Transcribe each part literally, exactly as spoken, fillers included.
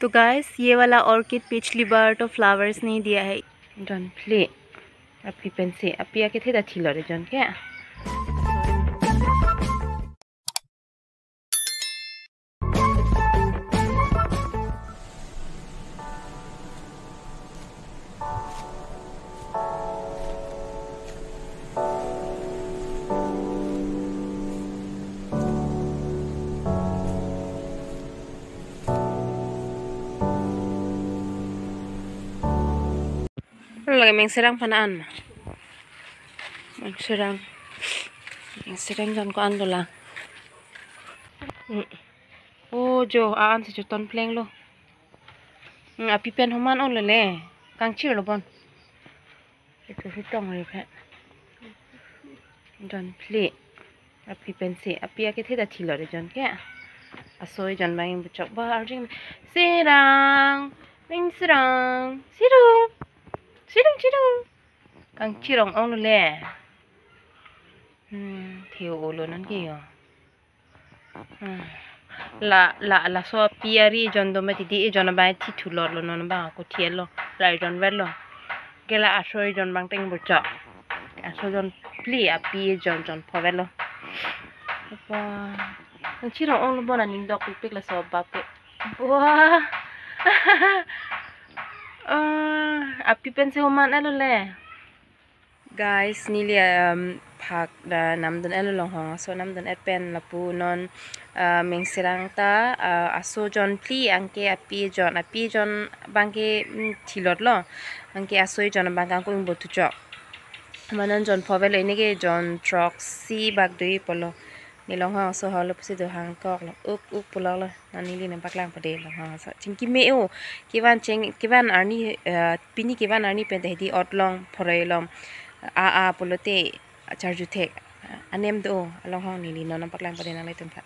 तो गाइस, ये वाला ऑर्किड पिछली बार तो फ्लावर्स नहीं दिया है। Jon phli. Api pensi, api akethe ta thilo re jon ke. Lake mengserang aphan an ma. Mengserang. Mengserang jon ko-an dolang. Hmm. Oh, jo, a-an si choton plenglo. Hmm, api pen homan olo le. Kangchirlo bon. Itu si tong le phe. Jon phli. Api pensi, api akethe ta thilo re jon ke. Aso ejon abang ingbuchok ba arjing. Serang, mengserang, sirung, sirung, sirung. Kangchirong ong le. Hmm, theo olo non ke yo. Hmm. La, la, laso api ari ejon do mati di ejon abang thi thulotlo non abang ako thielo. La ejon verlo. Ke la aso ejon abang ta ingbuchok. Aso jon phli api ejon jon pho verlo. Apa. Kangchirong onglo bon aning dokpikpik laso bap ke. Wah. Ah, api pensi homan elo le. Guys, neli, um, phak da namdun elo longhong aso namdun et pen lapu non, uh, mengserang ta, uh, aso jon phli anke api jon, api jon abang ke, mm, thilotlo. Anke aso jon abang ke ako ingbo thuchok. Manan jon pho verlo, ini ke jon throksi bak dui pulo. Ne longhong aso holo pusi do hangkoklo. Uk, uk puloklo. Non neli nangpaklang pade longhong aso. Chingki me-o. Kevan cheng, kevan arni, eh, pini kevan arni pen ta hedi otlong, phoroi along. A, a, pulote, charju thek. Anem do, alonghong neli non nangpaklang pade nanglitum aphan.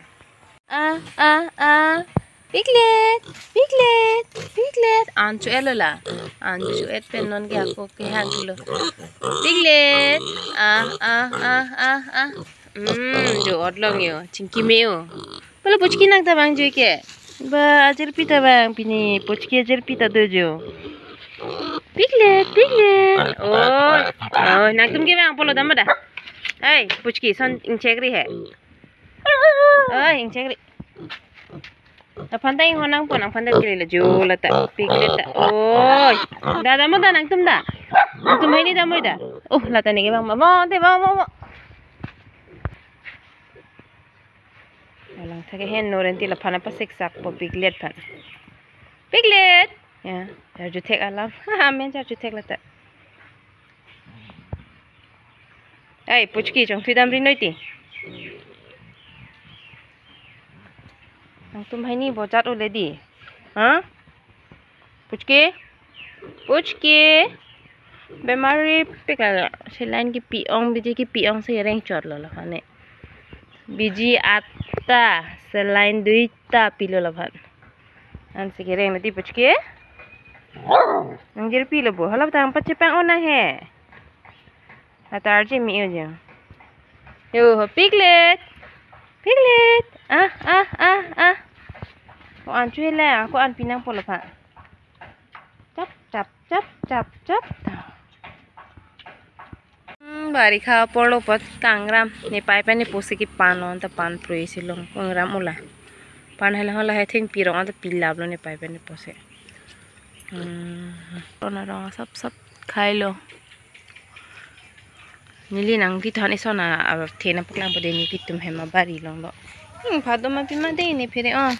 A, a, a. Piglet, piglet, piglet. An cho-etlo la. An cho-et pen non ke ako kehang lo. Piglet. A, a, a, a, a. Hmm, jo otlong yo. Chingki me-o. Pala Puchki nang ta vang jo ke. Ba, ajirpi ta vang pini. Puchki ajirpi ta do jo. Piglet, piglet. Oh, oh, nangtum ke vang pulo dam da. Hey, Puchki, son ingchek ri he. Oh, ingchek ri. Aphan ta inghon nangpo, nangphan ta kele la jo la ta, piglet ta. Oi. Da, dam da nangtum da. Nangtum hai ni dam da. Oh, la ta ne ke vang ma. Mo, te mo, mo, mo. Alang thake hen no renti laphan apa siksak po piglet aphan. Piglet. Ya, charju thek alam. Amen charju thek la ta. Ai, Puchki chongthui damri noi ti. Nangtum hai ni bojat ole di. Ha? Puchki? Puchki? Bemari pik la. Saline kepi-ong, biji kepi-ong si reng chotlo la phane. Biji atta, saline duita pilo la phan. Ansi kereng mati Puchki. Nangjirpi lo bo. Hala tang pachepang ona he. Atar je mi yo je. Yo, ho, piglet. Piglet. Ah, ah, ah, ah. Ko an chu le, ko an pinang pulo pha. Chap, chap, chap, chap, chap. Hmm, barikha porlo apot kangram. Nepei pen nepo si kepan lo, anta pan prui si long. Kangram ula. Pan hala hala hai thengpi rong anta pilap lo nepei pen nepo si. Hmm. Rona rong sap sap khai lo. Neli nangpi than ison a, a, the nangpaklang pade nelitum hem abari longlo. Hmm, phadom api ma de ne phere o.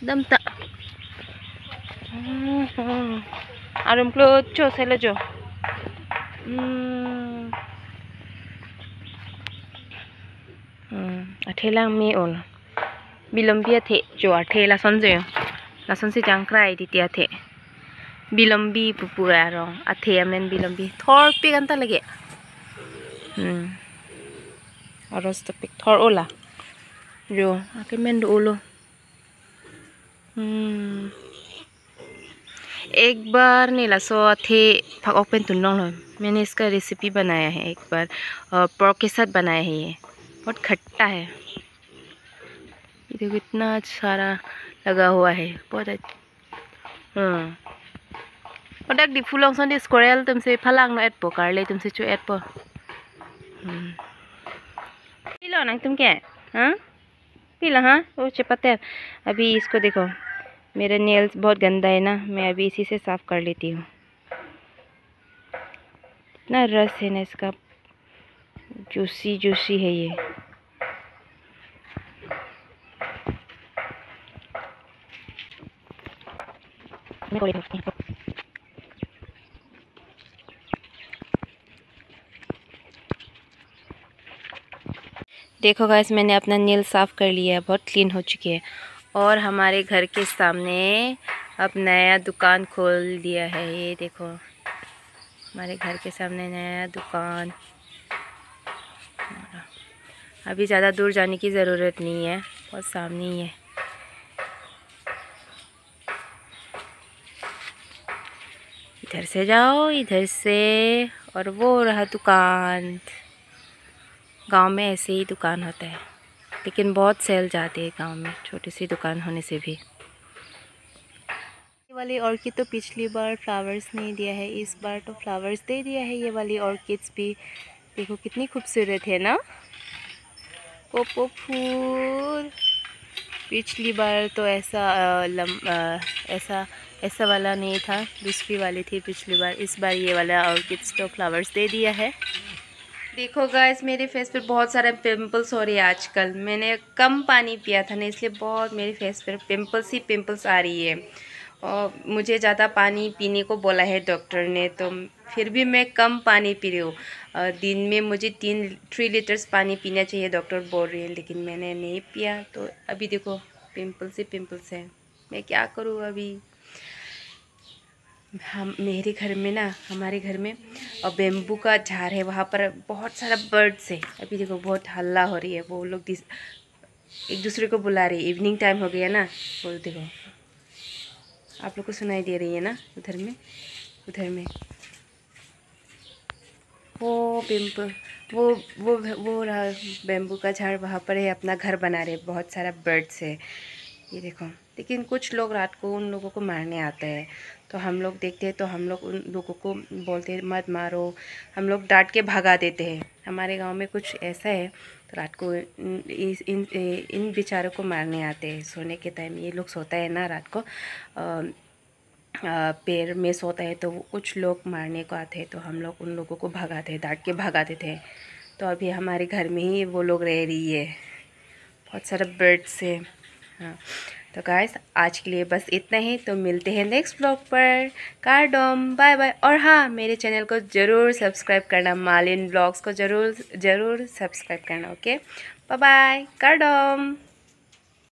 Dam ta. Hmm, hmm. Arum klo cho selo jo. Hmm. Hmm, athe lang me-olo. Bilombi athe, jo athe lason jo. Lason si jangkrai titi athe. Bilombi pupu arong. Athe amen bilombi. Thorpik anta lake. Hmm. Aros topik thor ola. Jo, akemen do olo. Hmm. एक बार ne laso athe phak-ok pen tunlonglo. मैंने इसका रेसिपी बनाया है एक बार, और पोर्क के साथ बनाया है ये। बहुत खट्टा है। ये देखो, इतना सारा लगा हुआ है, बहुत अच्छा। Hmm. Odak Diphu alongsi squirrel atumsi phalangno etpo, karle atumsi cho-etpo. Hmm. Pilo nangtum ke? Huh? पीला, हाँ, वो चपाते हैं। अभी इसको देखो, मेरा नेल्स बहुत गंदा है ना, मैं अभी इसी से साफ कर लेती हूँ। इतना रस है ना इसका, जूसी जूसी है ये। देखो गाइस, मैंने अपना नेल साफ कर लिया, बहुत क्लीन हो चुके हैं। और हमारे घर के सामने अब नया दुकान खोल दिया है। ये देखो, हमारे घर के सामने नया दुकान। अभी ज़्यादा दूर जाने की ज़रूरत नहीं है, बहुत सामने ही है। इधर से जाओ, इधर से, और वो रहा दुकान। गांव में ऐसे ही दुकान होता है, लेकिन बहुत सेल जाते हैं गांव में, छोटी सी दुकान होने से भी। ये वाली ऑर्किड तो पिछली बार फ्लावर्स नहीं दिया है, इस बार तो फ्लावर्स दे दिया है ये वाली ऑर्किड्स भी। देखो कितनी खूबसूरत है ना, कोपो फूल। पिछली बार तो ऐसा, अ, लम-, अ, ऐसा, ऐसा वाला नहीं था, दूसरी वाली थी पिछली बार। इस बार ये वाला ऑर्किड्स तो फ्लावर्स दे दिया है। देखो गाइस, मेरे फेस पर बहुत सारे पिंपल्स हो रही है आजकल। मैंने कम पानी पिया था ना, इसलिए बहुत मेरे फेस पर पिंपल्स ही पिंपल्स आ रही है। और मुझे ज़्यादा पानी पीने को बोला है डॉक्टर ने, तो फिर भी मैं कम पानी पी रही हूँ। अ, दिन में मुझे तीन, थ्री लीटर्स पानी पीना चाहिए, डॉक्टर बोल रही है, लेकिन मैंने नहीं पिया। तो अभी देखो, पिंपल्स ही पिंपल्स है। मैं क्या करूँ अभी? हम, मेरे घर में ना, हमारे घर में, अ, बेम्बू का झाड़ है, वहाँ पर बहुत सारा बर्ड्स है। अभी देखो, बहुत हल्ला हो रही है, वो लोग दिस-, एक दूसरे को बुला रही है। इवनिंग टाइम हो गया ना, वो देखो, आप लोग को सुनाई दे रही है ना, उधर में, उधर में। वो पिंपल, वो, वो, वो रहा बेम्बू का झाड़, वहाँ पर है, अपना घर बना रहे, बहुत सारा बर्ड्स है। ये देखो, लेकिन कुछ लोग रात को उन लोगों को मारने आते हैं, तो हम लोग देखते हैं, तो हम लोग उन लोगों को बोलते हैं, "मत मारो।" हम लोग डांट के भगा देते हैं। हमारे गांव में कुछ ऐसा है, तो रात को इन, इस, इन, ए, इन बेचारों को मारने आते हैं। सोने के टाइम ये लोग सोता है ना रात को, अ, अ, पेड़ में सोता है, तो वो कुछ लोग मारने को आते हैं, तो हम लोग उन लोगों को भगाते हैं, डांट के भगाते थे। तो अभी हमारे घर में ही वो लोग रह रही है, बहुत सारा बर्ड्स है। हाँ, तो गाइस, आज के लिए बस इतना ही। तो मिलते हैं नेक्स्ट ब्लॉग पर। Kardom, bye bye. और हाँ, मेरे चैनल को ज़रूर सब्सक्राइब करना, मालिन ब्लॉग्स को ज़रूर, ज़रूर सब्सक्राइब करना। Okay, bye bye, kardom।